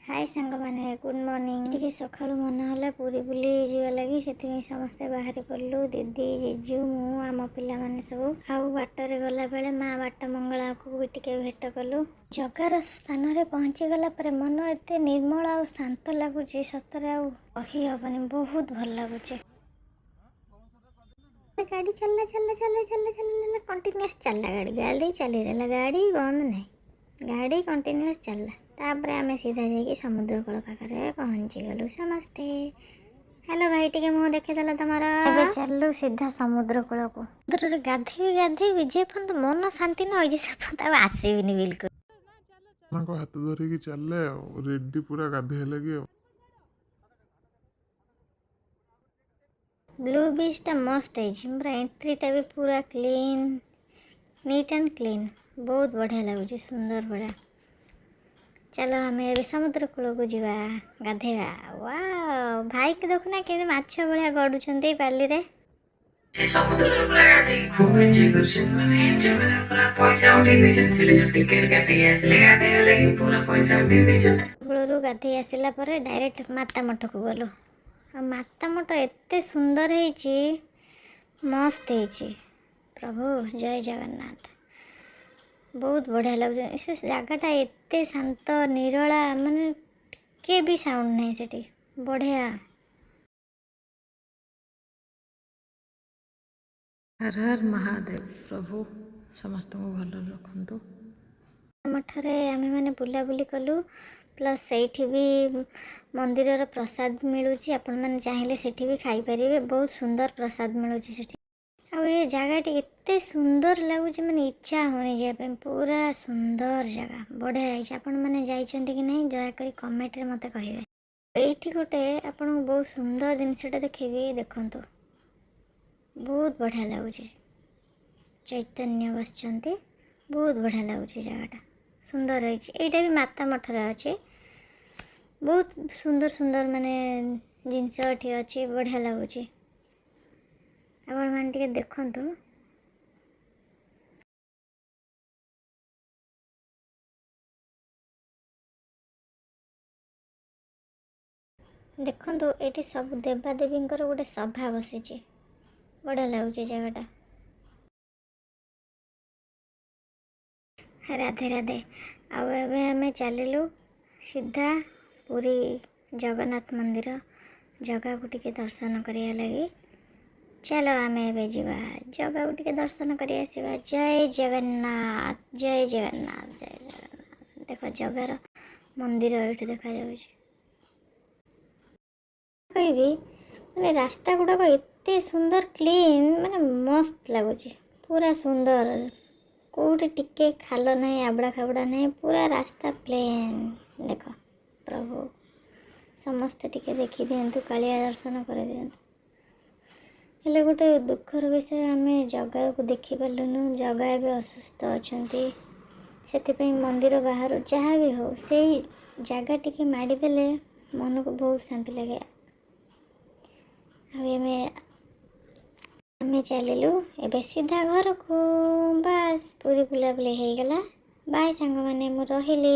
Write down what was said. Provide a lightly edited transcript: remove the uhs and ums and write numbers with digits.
ହାଏ ସାଙ୍ଗମାନେ, good morning. ଟିକେ ସକାଳୁ ମନ ହେଲା ପୁରୀ ବୁଲି ଯିବା ଲାଗି, ସେଥିପାଇଁ ସମସ୍ତେ ବାହାରି ପଡ଼ିଲୁ। ଦିଦି, ଜିଜୁ, ମୁଁ, ଆମ ପିଲାମାନେ ସବୁ। ଆଉ ବାଟରେ ଗଲାବେଳେ ମା ବାଟ ମଙ୍ଗଳାକୁ ବି ଟିକେ ଭେଟ କଲୁ। ଜଗାର ସ୍ଥାନରେ ପହଞ୍ଚିଗଲା ପରେ ମନ ଏତେ ନିର୍ମଳ ଆଉ ଶାନ୍ତ ଲାଗୁଛି, ସତରେ ଆଉ କହି ହେବନି, ବହୁତ ଭଲ ଲାଗୁଛି। ଗାଡ଼ି ଚାଲିଲା, ଚାଲିଲା, ଚାଲିଲା, ଚାଲିଲା, ଚାଲିଲା, କଣ୍ଟିନ୍ୟୁଅସ୍ ଚାଲିଲା ଗାଡ଼ି। ଗାଡ଼ି ଚାଲିଲା, ଗାଡ଼ି ବନ୍ଦ ନାହିଁ, ଗାଡ଼ି କଣ୍ଟିନ୍ୟୁଅସ୍ ଚାଲିଲା। ତାପରେ ଆମେ ସିଧା ଯାଇକି ସମୁଦ୍ର କୂଳ ପାଖରେ ପହଞ୍ଚିଗଲୁ ସମସ୍ତେ। ହ୍ୟାଲୋ ଭାଇ, ଟିକେ ମୁହଁ ଦେଖେଇଦେଲ ତମର। ଏବେ ଚାଲିଲୁ ସିଧା ସମୁଦ୍ର କୂଳକୁ। ସମୁଦ୍ରରେ ଗାଧେଇବି ଗାଧେଇବି, ଯେ ପର୍ଯ୍ୟନ୍ତ ମନ ଶାନ୍ତି ନ ହେଇଛି ସେ ପର୍ଯ୍ୟନ୍ତ ଆଉ ଆସିବିନି ବିଲକୁଲ। ତାଙ୍କ ହାତ ଧରିକି ଚାଲିଲେ ଆଉ ରେଡି ପୁରା ଗାଧେଇବା ଲାଗି ଆଉ। ବ୍ଲୁ ବିଚ୍ଟା ମସ୍ତ ହେଇଛି ପୁରା, ଏଣ୍ଟ୍ରିଟା ବି ପୁରା କ୍ଲିନ୍, ନିଟ୍ ଆଣ୍ଡ କ୍ଲିନ୍, ବହୁତ ବଢ଼ିଆ ଲାଗୁଛି, ସୁନ୍ଦର ବଢ଼ିଆ। ଚାଲ ଆମେ ଏବେ ସମୁଦ୍ର କୂଳକୁ ଯିବା ଗାଧେଇବା। ୱାଓ, ଭାଇକି ଦେଖୁନା କେମିତି ମାଛ ଭଳିଆ ଗଡ଼ୁଛନ୍ତି ବାଲିରେ। ସେ ସମୁଦ୍ରରେ ପୁରା ଗାଧେଇକି ଖୁବ୍ ଏନ୍ଜୟ କରୁଛନ୍ତି, ମାନେ ଏନ୍ଜୟ ମାନେ ପୁରା ପଇସା ଉଠେଇ ଦେଇଛନ୍ତି। ସେଠି ଯୋଉ ଟିକେଟ କାଟିକି ଆସିଲେ ଗାଧେଇବା ଲାଗି ପୁରା ପଇସା ଉଠେଇ ଦେଇଛନ୍ତି। କୂଳରୁ ଗାଧେଇ ଆସିଲା ପରେ ଡାଇରେକ୍ଟ ମାତା ମଠକୁ ଗଲୁ। ଆଉ ମାତା ମଠ ଏତେ ସୁନ୍ଦର ହେଇଛି, ମସ୍ତ ହେଇଛି। ପ୍ରଭୁ ଜୟ ଜଗନ୍ନାଥ, ବହୁତ ବଢ଼ିଆ ଲାଗୁଛି ସେ ଜାଗାଟା, ଏତେ ଶାନ୍ତ ନିରଳା, ମାନେ ଟିକେ ବି ସାଉଣ୍ଡ ନାହିଁ ସେଠି, ବଢ଼ିଆ। ହର ହର ମହାଦେବ, ପ୍ରଭୁ ସମସ୍ତଙ୍କୁ ଭଲରେ ରଖନ୍ତୁ। ମଠରେ ଆମେମାନେ ବୁଲାବୁଲି କଲୁ, ପ୍ଲସ୍ ସେଇଠି ବି ମନ୍ଦିରର ପ୍ରସାଦ ମିଳୁଛି, ଆପଣମାନେ ଚାହିଁଲେ ସେଠି ବି ଖାଇପାରିବେ। ବହୁତ ସୁନ୍ଦର ପ୍ରସାଦ ମିଳୁଛି ସେଠି। ଆଉ ଏ ଜାଗାଟି ଏତେ ସୁନ୍ଦର ଲାଗୁଛି, ମାନେ ଇଚ୍ଛା ହେଉନି ଯିବା ପାଇଁ, ପୁରା ସୁନ୍ଦର ଜାଗା, ବଢ଼ିଆ ହେଇଛି। ଆପଣମାନେ ଯାଇଛନ୍ତି କି ନାହିଁ ଦୟାକରି କମେଣ୍ଟରେ ମୋତେ କହିବେ। ଏଇଠି ଗୋଟେ ଆପଣଙ୍କୁ ବହୁତ ସୁନ୍ଦର ଜିନିଷଟା ଦେଖେଇବି, ଦେଖନ୍ତୁ, ବହୁତ ବଢ଼ିଆ ଲାଗୁଛି। ଚୈତନ୍ୟ ବସିଛନ୍ତି, ବହୁତ ବଢ଼ିଆ ଲାଗୁଛି ଜାଗାଟା, ସୁନ୍ଦର ହେଇଛି। ଏଇଟା ବି ମାତା ମଠରେ ଅଛି। ବହୁତ ସୁନ୍ଦର ସୁନ୍ଦର ମାନେ ଜିନିଷ ଏଠି ଅଛି, ବଢ଼ିଆ ଲାଗୁଛି। ଆପଣମାନେ ଟିକେ ଦେଖନ୍ତୁ। ଦେଖନ୍ତୁ, ଏଇଠି ସବୁ ଦେବାଦେବୀଙ୍କର ଗୋଟେ ସଭା ବସିଛି, ବଢ଼ିଆ ଲାଗୁଛି ଜାଗାଟା। ରାଧେ ରାଧେ। ଆଉ ଏବେ ଆମେ ଚାଲିଲୁ ସିଧା ପୁରୀ ଜଗନ୍ନାଥ ମନ୍ଦିର, ଜଗାକୁ ଟିକେ ଦର୍ଶନ କରିବା ଲାଗି। ଚାଲ ଆମେ ଏବେ ଯିବା, ଜଗାକୁ ଟିକେ ଦର୍ଶନ କରି ଆସିବା। ଜୟ ଜଗନ୍ନାଥ, ଜୟ ଜଗନ୍ନାଥ, ଜୟ ଜଗନ୍ନାଥ। ଦେଖ ଜଗାର ମନ୍ଦିର ଏଇଠି ଦେଖାଯାଉଛି। କହିବି ମାନେ ରାସ୍ତା ଗୁଡ଼ାକ ଏତେ ସୁନ୍ଦର କ୍ଲିନ୍, ମାନେ ମସ୍ତ ଲାଗୁଛି, ପୁରା ସୁନ୍ଦର। କେଉଁଠି ଟିକେ ଖାଲ ନାହିଁ, ଆବଡ଼ା ଖାବଡ଼ା ନାହିଁ, ପୁରା ରାସ୍ତା ପ୍ଲେନ୍। ଦେଖ ପ୍ରଭୁ, ସମସ୍ତେ ଟିକେ ଦେଖିଦିଅନ୍ତୁ, କାଳିଆ ଦର୍ଶନ କରିଦିଅନ୍ତୁ। ହେଲେ ଗୋଟେ ଦୁଃଖର ବିଷୟ, ଆମେ ଜଗାକୁ ଦେଖିପାରିଲୁନୁ। ଜଗା ଏବେ ଅସୁସ୍ଥ ଅଛନ୍ତି, ସେଥିପାଇଁ ମନ୍ଦିର ବାହାରୁ ଯାହା ବି ହଉ ସେଇ ଜାଗା ଟିକେ ମାଡ଼ିଦେଲେ ମନକୁ ବହୁତ ଶାନ୍ତି ଲାଗେ। ଆଉ ଆମେ ଚାଲିଲୁ ଏବେ ସିଧା ଘରକୁ। ବାସ୍, ପୁରୀ ବୁଲାବୁଲି ହେଇଗଲା। ବାଏ ସାଙ୍ଗମାନେ, ମୁଁ ରହିଲି।